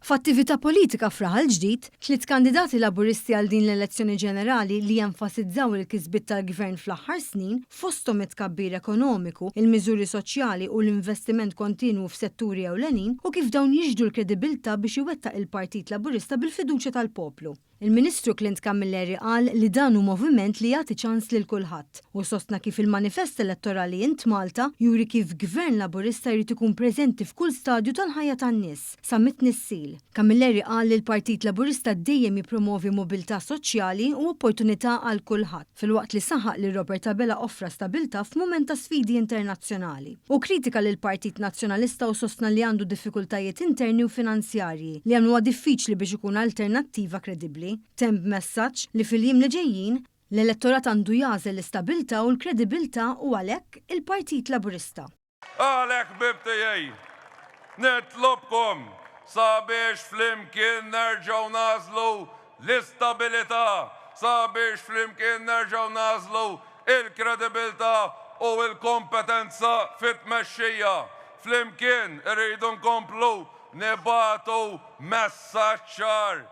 F'attività politika f'Raħal Ġdid, tliet kandidati Laburisti għal din l-elezzjoni ġenerali li jenfasizzaw il-kisbiet tal-Gvern fl-aħħar snin, fosthom it-tkabbir ekonomiku, il-miżuri soċjali u l-investiment kontinwu f'setturi ewlenin u kif dawn jixhdu l-kredibilità biex iwettaq il-Partit Laburista bil-fiduċja tal-poplu. Il-Ministru Clint Camilleri qal li dan hu moviment li jagħti ċans lil kulħadd u sostna kif il-manifest elettorali Int Malta juri kif Gvern Laburista jrid ikun preżenti f'kull stadju tal-ħajja tan-nies, sa mit-tnissil. Camilleri qal li l-Partit Laburista dejjem jippromovi mobilità soċjali u opportunità għal kulħadd, filwaqt li saħaq li Robert Abela offra stabilità f'mument ta' sfidi internazzjonali. Hu kkritika lill-Partit Nazzjonalista u sostna li għandu diffikultajiet interni u finanzjarji li jagħmluha diffiċli biex ikun alternattiva kredibbli. Temm b'messaġġ li fil-jiem li ġejjin, l-elettorat għandu jagħżel l-istabilità u l-kredibilità u għalhekk, il-Partit Laburista. Għalhekk ħbieb tiegħi, nitlobkom sabiex flimkien nerġgħu nagħżlu l-istabilità, sabiex flimkien nerġgħu nagħżlu il-kredibilità u l-kompetenza fit-tmexxija. Flimkien irridu nkomplu nibagħtu messaġġ ċar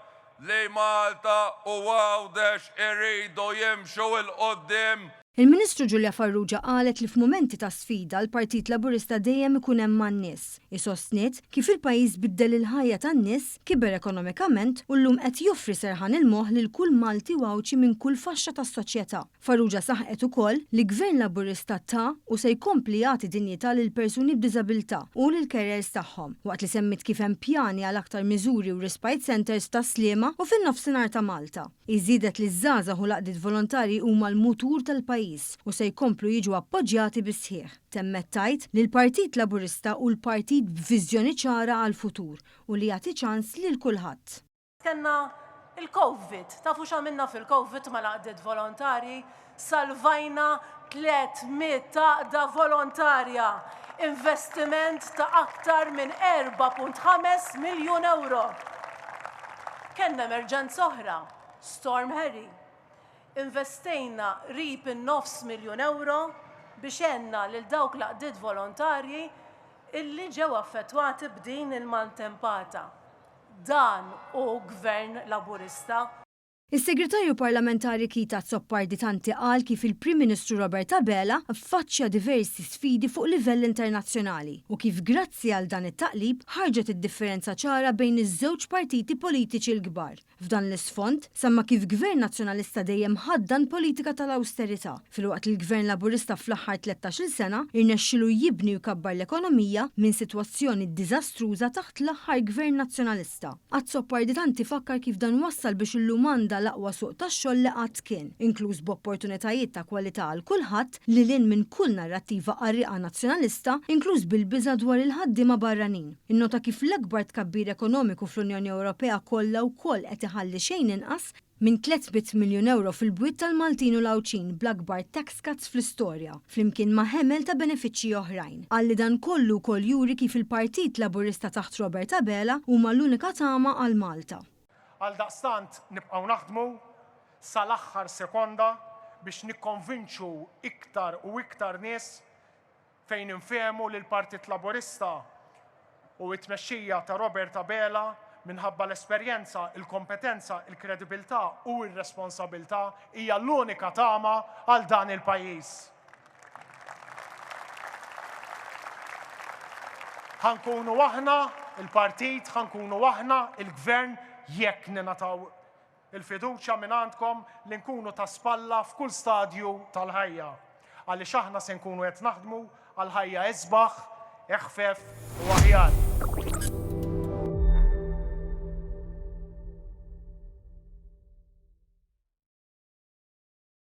li Malta u Għawdex iridu jimxu 'l quddiem. Il-Ministru Julia Farrugia qalet li f'mumenti ta' sfida l-Partit Laburista dejjem ikun hemm man-nies. Hi sostniet kif il-pajjiż biddel il-ħajja tan-nies, kiber ekonomikament u llum qed joffri serħan il-moħħ lil kull Malti u Għawdxi minn kull faxxa tas-soċjetà. Farrugia saħqet ukoll li Gvern Laburista ta u se jkompli jagħti dinjità lill-persuni b'diżabilità u lill-carers tagħhom, waqt li semmiet kif hemm pjani għal aktar miżuri u respite centres f'Tas-Sliema u fin-Nofsinhar ta' Malta. Hi żiedet li ż-żgħażagħ u l-għaqdiet volontarji huma l-mutur tal-pajjiż u se jkomplu jiġu appoġġjati bis-sħiħ. Temmet tgħid li l-Partit Laburista hu l-partit b'viżjoni ċara għall-futur u li jagħti ċans lil kulħadd. Kellna l-Covid. Tafu x'għamilna fil-Covid mal-għaqdiet volontarji? Salvajna 300 għaqda volontarja. Investiment ta' aktar minn 4.5 miljun ewro. Kellna emerġenza oħra, Storm Harry. Investejna qrib in-nofs miljun ewro biex għenna lil dawk l-għaqdiet volontarji illi ġew affettwati b'din il-maltempata. Dan hu Gvern Laburista. Is-Segretarju Parlamentari Keith Azzopardi Tanti qal kif il-Prim Ministru Robert Abela ffaċċja diversi sfidi fuq livell internazzjonali u kif grazzi għal dan it-taqlib ħarġet id-differenza ċara bejn iż-żewġ partiti politiċi l-kbar. F'dan l-isfond, semma kif Gvern Nazzjonalista dejjem ħaddan politika tal-awsterità, filwaqt li l-Gvern Laburista fl-aħħar tlettax-il sena rnexxielu jibni u jkabbar l-ekonomija minn sitwazzjoni diżastruża taħt l-aħħar Gvern Nazzjonalista. Azzopardi Tanti fakkar kif dan wassal biex illum għandha l-aqwa suq tax-xogħol li qatt kien, inkluż b'opportunitajiet ta' kwalità għal kulħadd, lil hinn minn kull narrattiva qarrieqa Nazzjonalista, inkluż bil-biża' dwar il-ħaddiema barranin. Innota kif l-akbar tkabbir ekonomiku fl-Unjoni Ewropea kollha wkoll qed iħalli xejn inqas minn 300 miljun ewro fil-bwiet tal-Maltin u l-Għawdxin bl-akbar tax cuts fl-istorja, flimkien ma' ħemel ta' benefiċċji oħrajn. Qal li dan kollu wkoll juri kif il-Partit Laburista taħt Robert Abela huma l-unika tama għal Malta. Għaldaqstant nibqgħu naħdmu sal-aħħar sekonda biex nikkonvinċu iktar u iktar nies fejn infehmu li l-Partit Laburista u t-tmexxija ta' Robert Abela minħabba l-esperjenza, il-kompetenza, il-kredibilità u r-responsabilità hija l-unika tama għal dan il-pajjiż. Ħa nkunu aħna il-partit, ħa nkunu aħna il-gvern jekk ningħataw il-fiduċja mingħandkom li nkunu ta' spalla f'kull stadju tal-ħajja. Għaliex aħna se nkunu qed naħdmu għal ħajja isbaħ, eħfef u aħjar.